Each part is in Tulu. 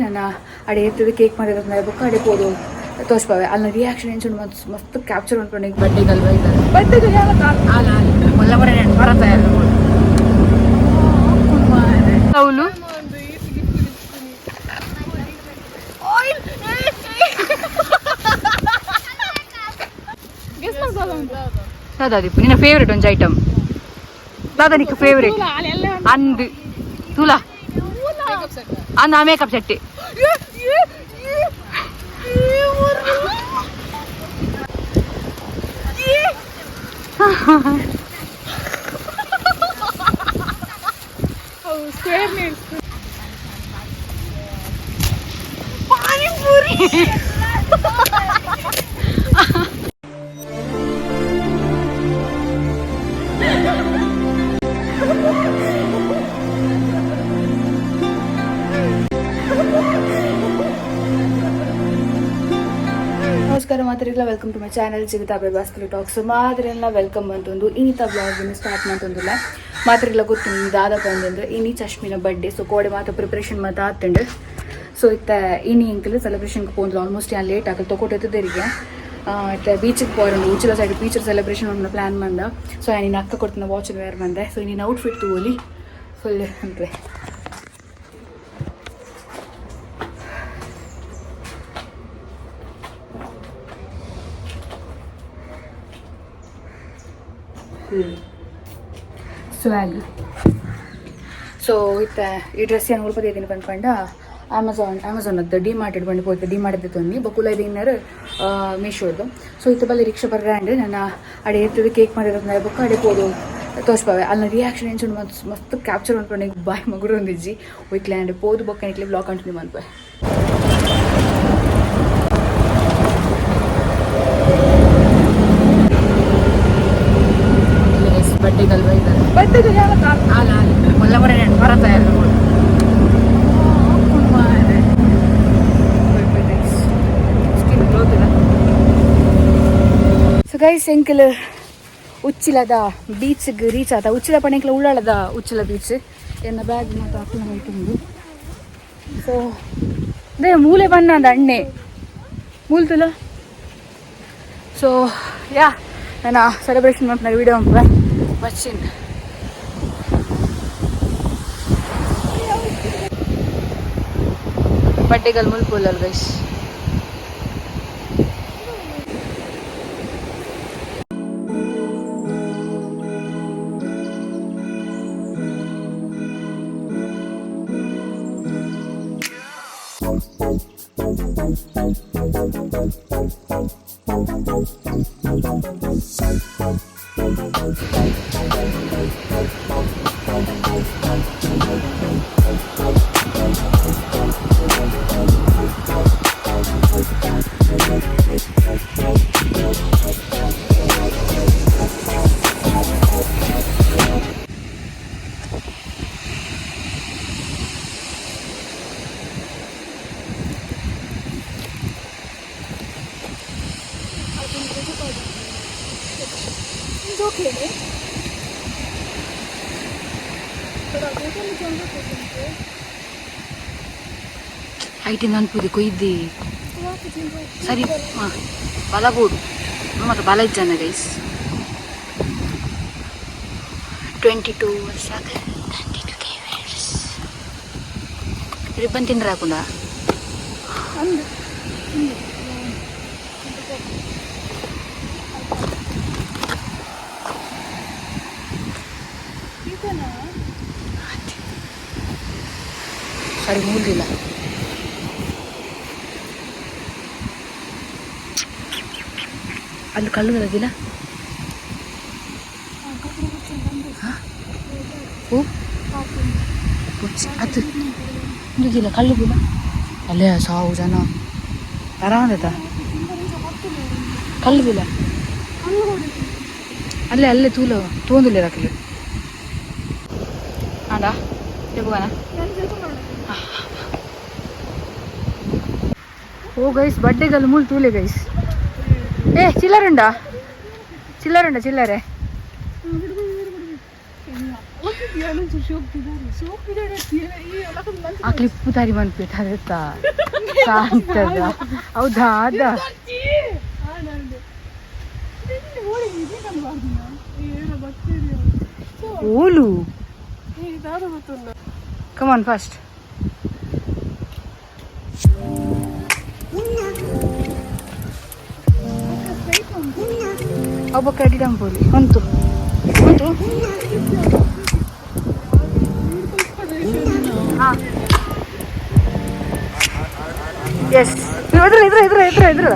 ನನ್ನ ಅಡೆ ಎತ್ತದ ಕೇಕ್ ಮಾಡಿರೋದು ಬೊಕ್ಕ ಅಡೆ ಪೋದು ತೋಚ್ಪಾವೆ. ಅಲ್ಲ, ರಿಯಾಕ್ಷನ್ ಎಂಚುಂಡು ಮಸ್ತ್ ಮಸ್ತ್ ಕ್ಯಾಪ್ಚರ್ ಮಾಡ್ಕೊಂಡು. ಬಡ್ಡೆಗೆ ಅಲ್ವಾ ಇದ್ದಾರೆ. ಬಡ್ಡೆಗೆ. ಅಲ್ಲ ಅಲ್ಲ, ಮೊಲ್ಲ ಮರ ಬರತ್ತ. ಅವಳು ದಾದಾ, ನಿನ್ನ ಫೇವ್ರೇಟ್ ಒಂಜಿ ಐಟಮ್ ದಾದಾ, ನಿಕ್ಕ ಫೇವ್ರೇಟ್ ಅಂದ್ ತುಲಾ ಅಂದ್ ಆ makeup set. Square nails. Panipuri. ನಮಸ್ಕಾರ ಮಾತ್ರಿಲ್ಲ, welcome to my channel Jeevitha Bhaskar talks. ಮಾತ್ರೆಲ್ಲ welcome ಅಂತಂದು ಇನ್ನಿತ ಬ್ಲಾಗ್ ಸ್ಟಾರ್ಟ್ ಮಾಡ್ತಂದಿಲ್ಲ. ಮಾತ್ರೆಲ್ಲ ಗೊತ್ತು ದಾದಪ್ಪ ಅಂತಂದ್ರೆ ಇನಿ ಚಶ್ಮಿನ ಬರ್ಡೇ. ಸೊ ಕೋಡೆ ಮಾತ್ರ ಪ್ರಿಪ್ರೇಷನ್ ಮಾತ್ರ ಆತಂಡು. ಸೊ ಇತ್ತ ಇನಿ ಎಂಕಲ್ ಸೆಲೆಬ್ರೇಷನ್ಗೆ ಪೋಂದ್ಲು. ಆಲ್ಮೋಸ್ಟ್ ಯಾನ್ ಲೇಟ್ ಆಗಲ್ ತೊಕೊಟೆತ್ತದರಿಗೆ. ಇತ್ತೆ ಬೀಚಿಗೆ ಪೋರಂಡು. ಉಚ್ಚಿಲ ಸೈಡ್ ಬೀಚ್ ಸೆಲೆಬ್ರೇಷನ್ ಒಂದು ಪ್ಲಾನ್ ಮಂದ. ಸೊ ನಿನ್ನ ಅಕ್ಕ ಕೊಡ್ತಿನ ವಾಚ್ ವೇರ್ ಬಂದೆ. ಸೊ ನಿನ್ನ ಔಟ್ಫಿಟ್ ತಗೋಲಿ ಫುಲ್ ಅಂತಲೇ ಸ್ವ್ಯಾಗ್. ಸೊ ಇತ್ತ ಈ ಡ್ರೆಸ್ ಏನು ಉಳ್ಪದ ಪಂಡ ಅಮೆಝಾನ್ ಅಮೆಝಾನ್ ಅತ್ತ ಡಿ ಮಾರ್ಟ್ ಬಂದು ಪೋಯ್ತು. ಡಿ ಮಾರ್ಟ್ ತೊಂದಿ ಬಕುಲ ಇದು ಇನ್ನರ್ ಮೀಶೋದು. ಸೊ ಇತ್ತ ಬಲ್ಲಿ ರಿಕ್ಷಾ ಬರ್ರಾಂಡ್. ನನ್ನ ಅಡೆ ಎತ್ತದ ಕೇಕ್ ಮಾಡಿರೋದು ಬೊಕ್ಕ ಅಡೆ ಪೋದು ತೋಚ್ಪಾವೆ. ಅಲ್ಲ, ರಿಯಾಕ್ಷನ್ ಎಂಚುಂಡು ಮಸ್ತ್ ಮಸ್ತ್ ಕ್ಯಾಪ್ಚರ್ ಮಾಡ್ಕೊಂಡು. ಬಾಯ್ ಮಗುರು ಒಂದಿಜ್ಜಿ ಒಯ್ಕ್ಲ್ಯಾಂಡ್ ಪೋದು ಬೊಕ್ಕ ನಿಕ್ಲೆ ಬ್ಲಾಗ್ ಕಂಟಿನ್ಯೂ ಮನ್ಪೆ. ಬಡ್ಡೆಗೆ ಅಲ್ವಾ ಇದ್ದಾರೆ. ಬಡ್ಡೆಗೆ. ಅಲ್ಲ ಅಲ್ಲ, ಮೊಲ್ಲ ಮರ ಬರತ್ತ. Skin glow. ಸೊ ಗೈಸ್, ಎಂಕಲ್ ಉಚ್ಚಿಲದ ಬೀಚ್ಗೆ ರೀಚ್ ಆತ. ಉಚ್ಚಿಲ ಪಣೆಂಕ್ಲ ಉಳ್ಳಾಳದ ಉಚ್ಚಿಲ ಬೀಚ್. ಎನ್ನ ಬ್ಯಾಗ್ ಮತ್ತು ಅಕ್ಕನ ಉಂಟು. ಸೊ they ಮೂಲೆ ಬಣ್ಣ ಅಂದ ಅಣ್ಣೆ ಮೂಲ್ತುಲ. ಸೊ ಯಾ, ನಾನು ಸೆಲೆಬ್ರೇಷನ್ ಮಾಡ್ತಾರೆ ವಿಡಿಯೋ ಬಚ್ಚಿನ್. ಬಡ್ಡೆಗಲ್ ಮುಲ್ಪುಲ್ಲಲ್ ಗೈಸ್. ಐಟಿ ನನ್ಪುದಿ ಕೊಯ್ದಿ ಸರಿ. ಹಾಂ, ಬಲ ಬೋಡು ಮತ್ತು ಬಲ ಇಜ್ಜಾನ ಗೈಸ್. 22 ವರ್ಷ, 22 ಕೆ. ರಿಬ್ಬನ್ ತಿಂದ್ರೆ ಹಾಕುಂಡ. ಸರಿ, ಮೂಲ್ದಿಲ್ಲ. ಅಲ್ಲಿ ಕಲ್ಲು ಬರೋದಿಲ್ಲ. ಓ ಅದು ಇಂದಿಲ್ಲ, ಕಲ್ಲು ಬಿಲ್ಲ. ಅಲ್ಲೇ ಸಾವು ಜನ ಆರಾಮದ. ಕಲ್ಲು ಬಿಲ್ಲ ಅಲ್ಲೇ ಅಲ್ಲೇ ತೂಲ ತೂಂದಿಲ್ಲ ರಾಕಲು. ಆಂಡ ಹೋಗೋಣ. ಓ ಗೈಸ್, ಬಡ್ಡೆಗಲ್ಲು ಮೂಲು ತೂಲೆ ಗೈಸ್. ಏ, ಚಿಲ್ಲರುಂಡಾ? ಚಿಲ್ಲರುಂಡ? ಚಿಲ್ಲರೆ. ಆ ಕ್ಲಿಪ್ ತಾರಿ ಮನ್ಪೆ ತರೆತ ಸಾಂತದ ಹೌದಾ ಅದ ಓಲು. Come on fast. ಒಬ್ಬ ಕ್ರೆಡಿಟ್ ಅಂಬೋಲಿ ಉಂಟು ಉಂಟು. ಹಾಂ, ಎಸ್, ಇದ್ರ ಇದ್ರ ಇದ್ರ ಇದ್ರ ಇದ್ರ.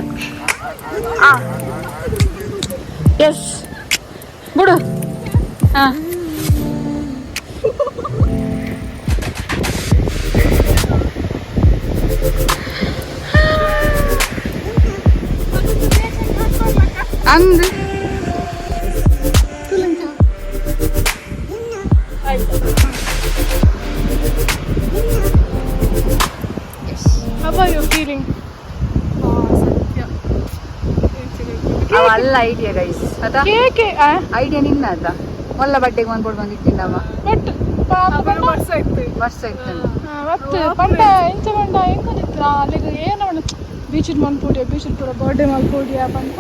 ಹಾಂ, ಎಸ್, ಬಿಡು. ಹಾಂ, ಅಂದ್. How are you feeling? ಅವ ಅಲ್ಲ ಐಡಿಯಾ ಗೈಸ್ ಅದ. ಕೇಕ್. ಐಡಿಯಾ ನಿನ್ನ ಅದ. ಮೊಲ್ಲ ಬಡ್ಡೆಗೆ ಒಂದು ಬೋರ್ಡ್ ಬಂದಿಟ್ಟಿದ್ದಮ್ಮ. ಬಟ್ ವರ್ಷ ಇತ್ತು. ವರ್ಷ ಇತ್ತು. ಮತ್ತೆ ಪಂಡ ಎಂಚ ಪಂಡ ಎಂಕೊಂಡಿತ್ರ ಅಲ್ಲಿಗೆ ಏನು ಬೀಚ್ ಮಲ್ಪೋಡಿಯ, ಬೀಚ್ ಪೂರ ಬರ್ಡೇ ಮಲ್ಪೋಡಿಯ ಪಂಡ.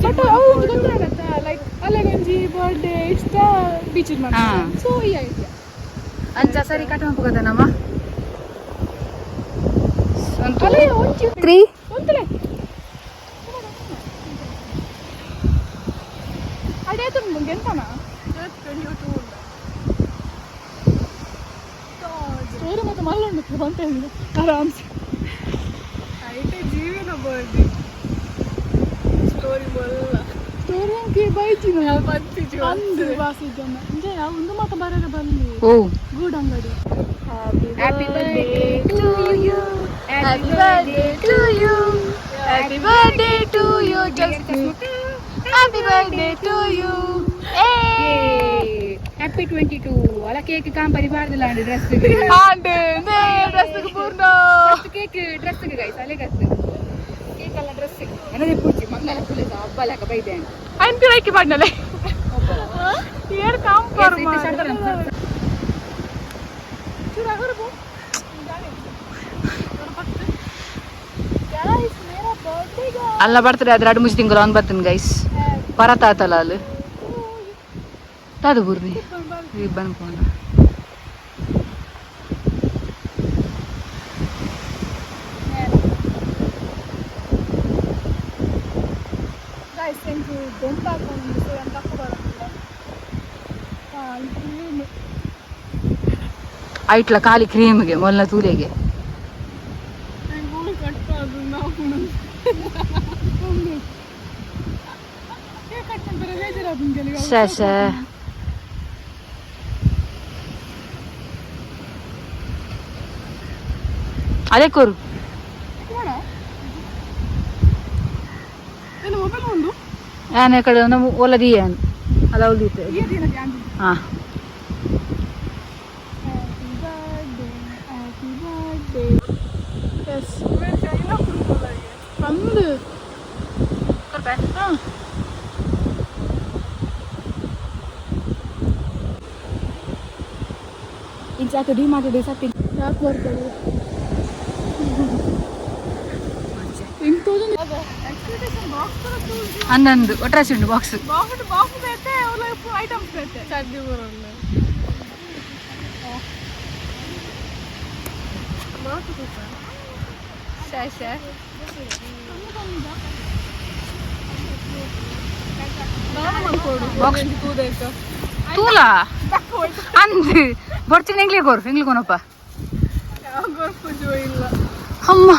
ಬಟ್ ಅವು ಒಂಜಿ ಗೊತ್ತಾಗತ್ತ, ಲೈಕ್ ಅಲ್ಲಿಗೆ ಒಂಜಿ ಬರ್ಡೇ ಇಷ್ಟ ಬೀಚ್. ಹಾ. ಸೊ ಈ ಐಡಿಯಾ. ಅಂಚ ಸರಿ ಕಟ್ ನಮ್ಮ. ಅಲ್ಲೇ ಒಂಜಿ ತ್ರೀ. ಒಂತಲೆ ಅಡೇ ತುಂಬ ಎಂತನ ಸ್ಟೋರಿ ಮತ್ತೆ ಮಲ್ಲುಂಡು ಬಂತ ಆರಾಮ್ಸೆ. ಜೀವನ ಬರ್ಡೇ ಸ್ಟೋರಿ ಬಲ್ಲ. ಸ್ಟೋರಿ ಅಂಕೆ ಬೈಚಿನ ಅಂದು ವಾಸಿ ಜನ ಇಂಜೆ ಒಂದು ಮಾತ ಬರರೆ ಬಲ್ಲಿ. ಓ. ಗೂಡ್ ಅಂಗಡಿ. Happy birthday to you, happy birthday to you, happy birthday to you, happy birthday to you. Happy 22. ಅಲ್ಲ, ಕೇಕ್ ಕಾಂಪನಿ ಬಾರ್ದಿಲ್ಲ ಡ್ರೆಸ್. ಆಂಡ್ ಡ್ರೆಸ್ ಪೂರ್ಣ. ಕೇಕ್ ಡ್ರೆಸ್ ಗೈಸ್, ಅಲ್ಲೇ ಗತ್ತು ಕೇಕ್ ಅಲ್ಲ ಡ್ರೆಸ್. ಏನದೇ ಪೂಜೆ ಮಂಗಲ ಪುಲಿಸ ಹಬ್ಬಲಕ ಬೈದೆ. ಅಂತಿ ಲೈಕ್ ಮಾಡ್ನಲೆ ಏರ್ ಕಾಂಪರ್. ಅಲ್ಲ ಬರ್ತದೆ ಅದ್ರ ಎರಡು ಮುಜಿ ತಿಂಗಳು ಅವ್ನು ಬರ್ತೀನಿ ಗೈಸ್. ಪರತ ಆತಲ್ಲ ಅಲ್ಲಿ ತದು ಬುರ್ನಿ ರಿಬ್ಬನ್ ಪೋಂಡ. Guys, thank you. ದೊಂಪ ಹಾಕೊಂಡು ಸೊ ಅಂತ ಬರೋದಿಲ್ಲ ಕ್ರೀಮ್. ಐಟ್ಲ ಖಾಲಿ ಕ್ರೀಮ್ಗೆ ಮೊದಲ ತೂಲೆಗೆ. ಗೂಗಲ್ ಕಟ್ ಅದು ನಾವು ಕಟ್ ಮಾಡ್ತಾರೆ ಬೇಜಾರಾದ. ಶೇ ಶೇ. ಅದೇ ಕೊರು. ಏನು ಮೊಬೈಲ್ ಒಂದು. ಆನೆ ಕಡೆ ನಮ್ಮ ಓಲ ದಿಯ ಅಲ್ಲ ಉಳಿತು. ಹಾಂ. Happy birthday, happy birthday. Yes, ಅಂದು. ಹಾಂ. ಇಂಚಾಕ ಡಿ ಮಾಡಿ ಸತ್ತಿ. ಯಾಕೆ ಬರ್ತದೆ ಇಂತೋಜು. 11 ಒಟ್ರಾಸಿ ಉಂಟು ಬಾಕ್ಸ್. ಬಾಕ್ಸ್ ಬಾಕ್ಸ್ ಬೇತೆ ಐಟಮ್ಸ್ ಬೇತೆ ಚಡ್ಡಿ ಬರಲ್ಲ. ಶೇ. ಬಾಕ್ಸ್ ತೂಲ ಅಂದ್ ಬರ್ತೀನಿ. ಎಂಗ್ಲಿ ಕೊರು, ಎಂಗ್ಲಿ ಕೊನಪ್ಪ. ಇಲ್ಲ. ಅಮ್ಮ.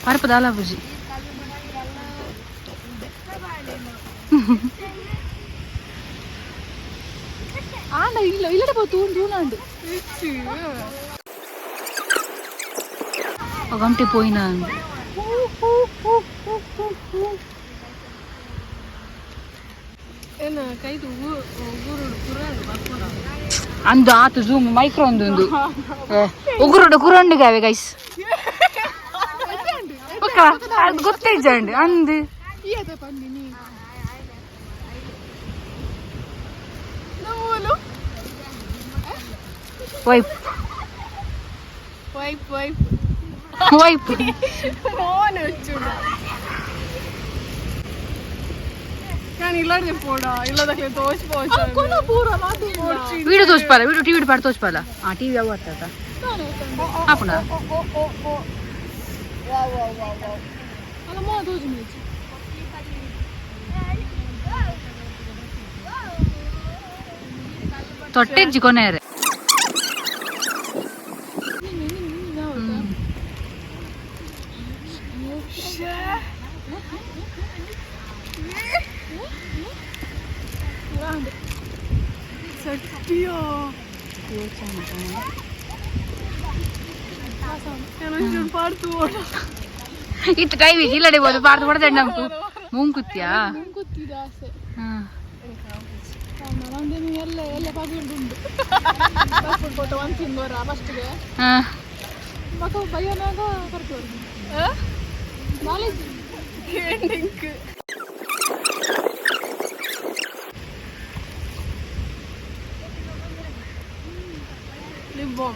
ಪರಪದ ಅಲ್ಲ ಬುಜಿ. ಆಂಡ ಇಲ್ಲ ಇಲ್ಲಡೆ ಪೋ ತೂನ್ ತೂನಾಂಡು. ಗಂಟೆ ಪೋಯಿನ. ಏನ ಕೈದು ಊರುಡು ಕುರಾಡು ಬರ್ಪುಣ. ಅಂದು ಆತು ಝೂಮ್ ಮೈಕ್ರೋ ಒಂದು ಉಗುರುಡು ಕುರಂಡಿಗಾವೆ ಗೈಸ್. ಬೊಕ್ಕ ಅದು ಗೊತ್ತೇ ಅಂದು. ಈ ಅದ ಪಂದಿನಿ ನಮ್ಮೂಲು. ವೈಪ್. Wipe wipe. Wipe. ಮೋನೆ ಹುಚ್ಚುಡ. ನಾನು ಇಲ್ಲದೆ ಪೋಡ ಇಲ್ಲದಕ್ಕೆ ತೋಚ್ ಪೋಚ. ಕೊನ ಪೂರ ಮಾತು. ವೀಡಿಯೋ ತೋಚ್ಪಾಲ, ವೀಡಿಯೋ ಟಿವಿ ಪಾಡ್ ತೋಚ್ಪಾಲ. ಆ ಟಿವಿ ಯಾವ ಆಗ್ತದ ಆಪುಣ. ಅಲ್ಲ ಮೋ ತೋಜು ಮೇಜಿ. ತೊಟ್ಟೆಜ್ಜಿ ಕೊನೆಯರೆ. ಸಟ್ಟಿಯೋ ನಾನು ಪಾಡ್ತು ಓಡ. ಇತ್ತು ಟೈಮ್ ಇಲ್ಲಡೆ ಬೋದು ಪಾಡ್ದು ಕೊಡದೆ ನಂಪು ಮೂಂಕುತ್ಯಾ. ಗೊತ್ತಿದೆ ಆಸೆ. ನಮ್ದೇನು ಎಲ್ಲ ಎಲ್ಲ ಪಾಪುಂಡು ಪಾಪುಂಡು ಫೋಟೋ ಒಂದು ತಿಂದೋರ ಫಸ್ಟ್ಗೆ. ಮಕ್ಕ ಬಯ್ಯನಾಗ ಕರ್ಕೊಂಡು knowledge. Ending. Lip balm.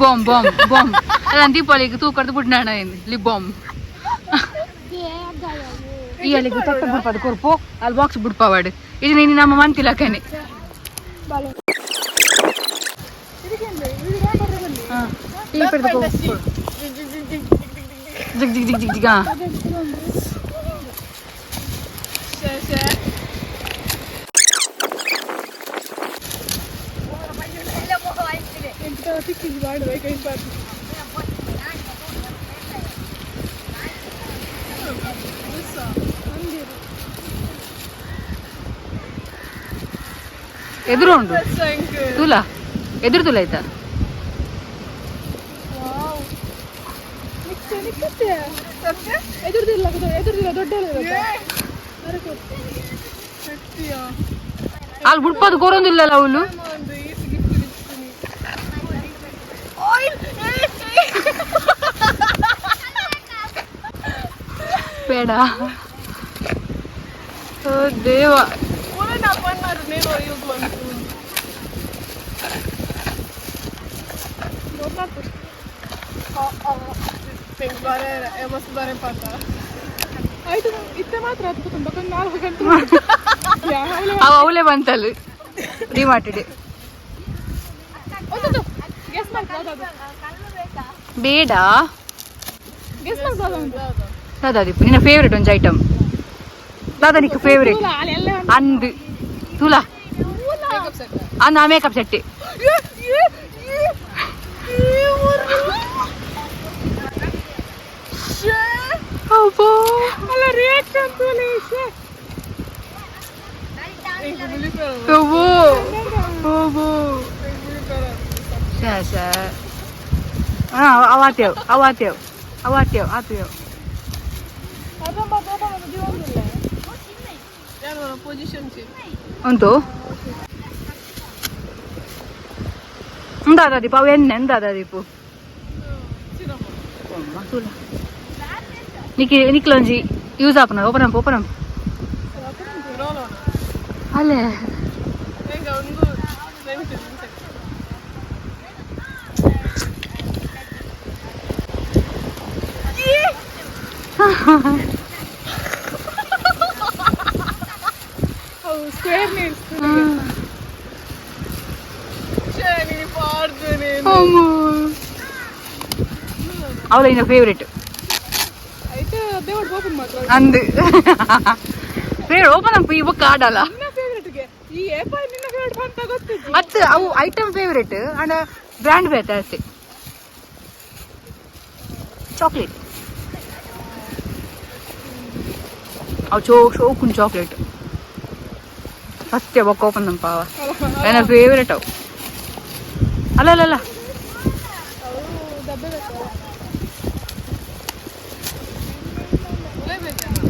Bomb bomb bomb ಅಲ್ಲ, ದೀಪಾವಳಿಗೆ ತೂಕಡ್ದು ಬುಡ್ನಾಣ ಲಿಪ್ ಬಾಂಬ್. ಈ ಅಲ್ಲಿಗೆ ತೊಟ್ಟ ಬುಡ್ಪದ ಕೊರ್ಪು ಅಲ್ಲಿ ಬಾಕ್ಸ್ ಬುಡ್ಪವಾಡು. ಇದು ನೀನು ನಮ್ಮ ಮಂತಿಲಕನೆ. ಜಿಗ್ ಜಿಗ್ ಜಿಗ್ ಜಿಗ್ ಜಿಗ್. ಶೇ ಶೇ. ತಿಕ್ಕಿದ್ದು ಮಾಡುವ ಕೈ ಬಾರ್ದು. ಎದುರು ಉಂಟು ತುಲಾ, ಎದುರು ತುಲ ಆಯ್ತಾ? ಎದುರ್ದಿಲ್ಲ, ಎದುರ್ದಿಲ್ಲ ದೊಡ್ಡ. ಅಲ್ಲಿ ಬುಡ್ಪದು ಕೋರೊಂದಿಲ್ಲಲ್ಲ ಅವಳು. ಒಂದು is gift ಇಚ್ಚಿನಿ ಆಯಿಲ್. ಬೇಡ. ಓ ದೇವ. ನಾ ಪನ್ನಾರು నేను ಯೂಸ್ ಮಾಡ್ತೀನಿ. ಬಾರೆ ಮಸ್ತ್ ಬಾರೆ ಪಾತ. ಆಯ್ತು, ಇತ್ತೆ ಮಾತ್ರ ಅದು ತುಂಬ 4 ಗಂಟೆ. ಅವ ಅವಳೇ ಬಂತಲ್ಲ ಡಿಮಾರ್ಟಿಡೆ. ಒಂದೊಂದು ಗೆಸ್ ಮಾಡ್ಬೋದು. ಬೇಡ. ಗೆಸ್ ಮಾಡ್ಬೋದು ಒಂದು. ದಾದಾ ದೀಪು ನಿನ್ನ ಫೇವ್ರೇಟ್ ಒಂಜಿ ಐಟಮ್ ದಾದಾ ನಿಕ್ಕ ಫೇವ್ರೇಟ್? ಅಲ್ಲೆಲ್ಲ. ಅಂದು ತುಲಾ. Makeup set. ಅಂದ್ ಆ ಮೇಕಪ್ ಸೆಟ್. ಅಲ್ಲ ರಿಯಾಕ್ಷನ್ ತೋಲೆ. ಅವಾತೇವ್ ಅವಾತೇವ್ ಅವಾತೇವ್ ಆತೇವ್. ಪೊಸಿಷನ್ ಉಂಟು ಎಂದಾದ ದೀಪು ಅವು ಎಣ್ಣೆ ಎಂದಾದ ದೀಪು ನಿಕ್ಕಿ ನಿಕ್ಲೊಂಜಿ ಯೂಸ್ ಆಪನ ಓಪನ್ ಅಪ್ ಓಪನ್ ಅಪ್. ಅಲ್ಲೇ. ಒಂದು ಸ್ಕ್ವೇರ್ ನೀಡ್ಸ್. ಅವಳ ಇನ್ನ ಫೇವ್ರೇಟ್. అయితే దేవుడు ಓಪನ್ ಮಾತ್ರ. ಅಂದು ಫೇವ್ರೇಟ್ ಓಪನ್ ಅಪ್ ಈ ಬುಕ್ ಆಡಲ್ಲ. ನಿನ್ನ ಫೇವ್ರೇಟ್ಗೆ ಈ ಏಪ ನಿನ್ನ ಫೇವ್ರೇಟ್ ಅಂತ ಗೊತ್ತಿತ್ತು. ಅತ್ತು ಅವು ಐಟಮ್ ಫೇವ್ರೇಟ್ ಅಂಡ ಬ್ರ್ಯಾಂಡ್ ಬೇತೆ ಅಷ್ಟೇ. ಚಾಕ್ಲೇಟ್. ಅವು ಚೋ ಶೋಕುನ್ ಚಾಕ್ಲೇಟ್ ಸತ್ಯ ಬೊಕ್ಕ ಓಪನ್ ಪಾವ ನನ್ನ ಫೇವ್ರೇಟ್ ಅವು. ಅಲ್ಲ ಅಲ್ಲ ಅಲ್ಲ,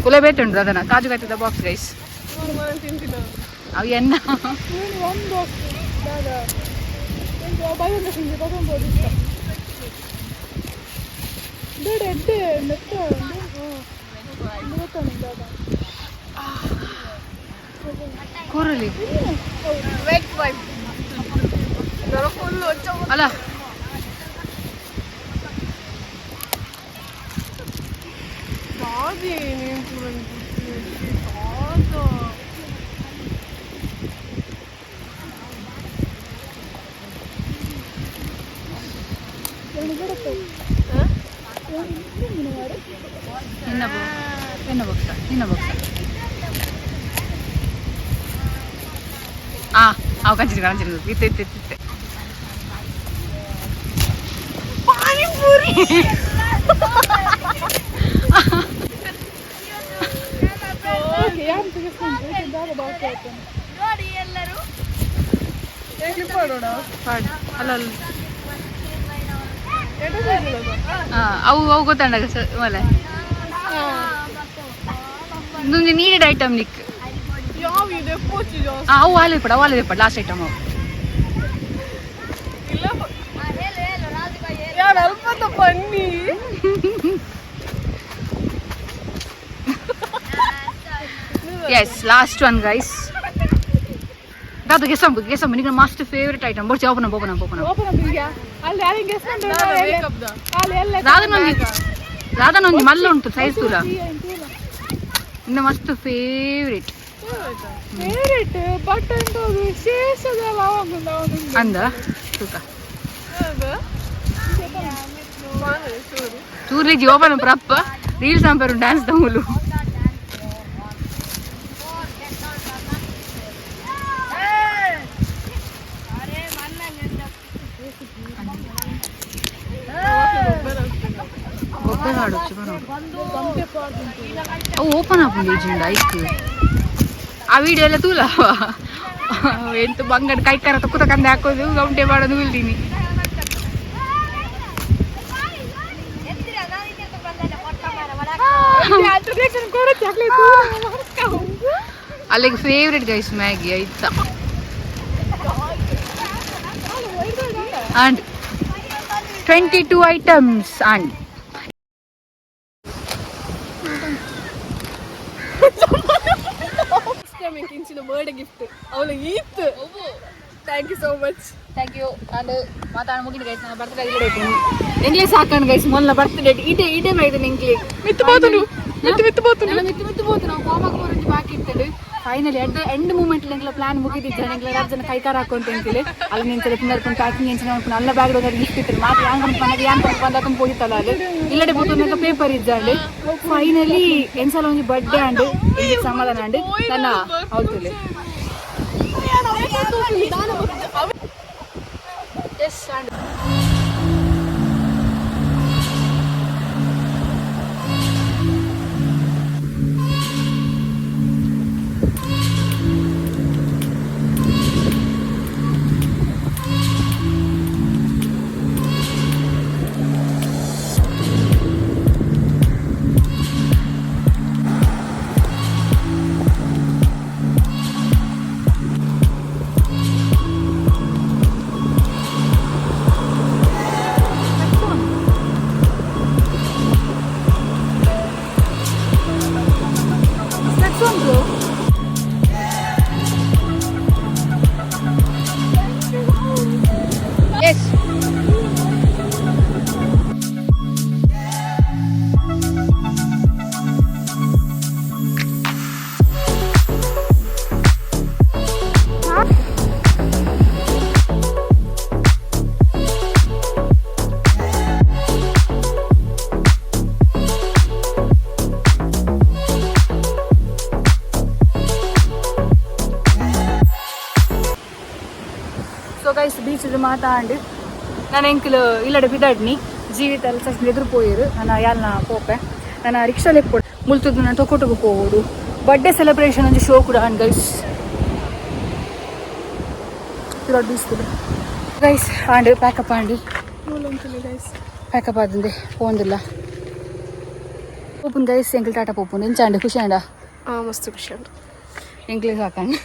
ಕುಲೆ ಬೇಟುಂಡು ಅದನ್ನ ಕಾಜು ಕಟ್ಟಿದ ಬಾಕ್ಸ್ ಗೈಸ್. ಅವು ಎನ್ನ ಕೂರಲಿ ಅಲ್ಲ. ನಿನ್ನ ನಿನ್ನ ಬಾಕ್ಸ, ನಿನ್ನ ಬಾಕ್ಸ. ಆ ಅವು ಕಂಚಿನ ಕಂಚಿನ ಇತ್ತೆ ಇತ್ತೆ ಇತ್ತೆ. ಪಾನಿಪುರಿ. ಅಲ್ಲ ಅಲ್ಲ, ಅವು ಅವು ಗೊತ್ತಂಡ ಮಲೆ ಒಂದೊಂದು ನೀಡೆಡ್ ಐಟಮ್ ನಿಕ್. ಅವು ಆಲೆ ಪಡ, ಅವು ಆಲೆ ಪಡ ಲಾಸ್ಟ್ ಐಟಮ್ ಅವು. ಬನ್ನಿ. S, last one guys. ದಾದ ಗೆಸಂಬು ಗೆಸಂಬು, ನಿನ್ನ master favourite item ಬೋರ್ಚಿ. Open open open. ರಾಧನೊಂಜಿ ರಾಧನೊಂಜಿ ಮಲ್ಲ ಉಂಟು ಸೈಜ್ ತೂಲ. ಇನ್ನು ಮಸ್ತ್ favourite. Favourite but ವಿಶೇಷದ ಅಂದ ತೂಕ ತೂರ್ಲಿಜಿ ಓಪನ್ ಪ್ರಪ್ಪ ರೀಲ್ಸ್ ಅಂಪರು ಡ್ಯಾನ್ಸ್ ತಮುಲು. ಗೊಬ್ಬರ ಆಡೊಚ್ಚು ಬರೋಡು. ಅವು ಓಪನ್ ಆಪುಂಡು ಏಜಿಂಡ ಐಕ್. ಆ ವಿಡಿಯೋ ಎಲ್ಲ ತೂಲ ಎಂತ ಬಂಗಡ ಕೈಕಾರ ತಕ್ಕುತ ಕಂದೆ ಹಾಕೋದು ಗಂಟೆ ಮಾಡೋದು ಇಲ್ದೀನಿ. ಅಲ್ಲಿಗೆ favourite guys Maggi ಆಯ್ತಾ. And 22 items and birthday gift ಅವಳು ಈತ್. Thank you so much. Thank you. And ಮಾತಾಡ ಮುಗಿದ ಗೈಸ್. ನನ್ನ ಬರ್ತ್ಡೇ ಎಂಗ್ಲೇ ಸಾಕಂಡ್ ಗೈಸ್. ಮೊದಲ ಬರ್ತ್ಡೇ ಇದೇ ಇದೇ ಮೈದನ್ ಎಂಕ್ಲೆ. ಮಿತ್ತು ಬೋತುಂಡು, ಮಿತ್ತು ಮಿತ್ತು ಬೋತುಂಡು. ನನ್ನ ಮಿತ್ತು ಮಿತ್ತು ಬೋತು. ನಾವು ಕೋಮಾಗ ಒಂಜಿ ಬಾಕಿ ಇರ್ತದೆ. Finally at the end moment ಎಂಕ್ಲ plan ಮುಗಿದಿದ್ದ. ಎಂಕ್ಲ ರಾತ್ ಜನ ಕೈಕಾರ ಹಾಕೊಂತ ಎಂಕ್ಲೆ ಅಲ್ಲಿ ನಿಂತರೆ ಪಿನ್ನರ್ಕೊಂಡು ಪ್ಯಾಕಿಂಗ್ ಎಂಚಿನ ಮಾಡ್ಕೊಂಡು ಅಲ್ಲ ಬ್ಯಾಗ್ ಒಂದು ಗಿಫ್ಟ್ ಇತ್ತು ಮಾತ್ರ. ಯಾಂಗ್ ಬಂದಾಗ ಯಾನ್ ಬಂದಾಗ ಪೋಯಿತ್ತಲ್ಲ ಅಲ್ಲಿ ಇಲ್ಲಡೆ ಬೋತು ಪೇಪರ್ ಇದ್ದಾಳೆ. ಫೈನಲಿ ಎನ್ಸಲ ಒಂಜಿ ಬರ್ಡೇ ಅಂಡ್ ಸಮಾಧಾನ ಅಂಡ್ ನನ್ನ ಹೌದು. S and S. So guys, beach ಮಾತಾಂಡ್ ನಾನು ಎಂಕಲ್ ಇಲ್ಲಡೆ ಬಿದಾಡ್ನಿ ಜೀವಿತ ಎಲ್ಲ ಸಹ ಎದುರು ಪೋಯಿರು. ನಾನು ಯಾಲ್ನ ಪೋಪೆ, ನಾನು ರಿಕ್ಷಾ ಲೆಪ್ಪೋಡು ಮುಲ್ತದ್ದು ನಾನು ತೊಕೊಟುಗು ಪೋವೋಡು. ಬರ್ಡೇ ಸೆಲೆಬ್ರೇಷನ್ ಒಂಜಿ ಶೋ ಕೂಡ ಅಂಡ್ ಗೈಸ್. ಪಿರ ಬೀಸ್ತದೆ. Guys, and, pack up and. Guys. Pack up ಆದಂದೆ ಪೋಂದಿಲ್ಲ ಪೋಪುನ್ ಗೈಸ್. ಎಂಕಲ್ ಟಾಟಾ ಪೋಪುನ್. ಎಂಚಾಂಡ್? ಖುಷಿ ಆಂಡ? ಆ, ಮಸ್ತ್ ಖುಷಿ ಉಂಟು. ಎಂಕ್ಲೆ ಸಾಕಂಡ್.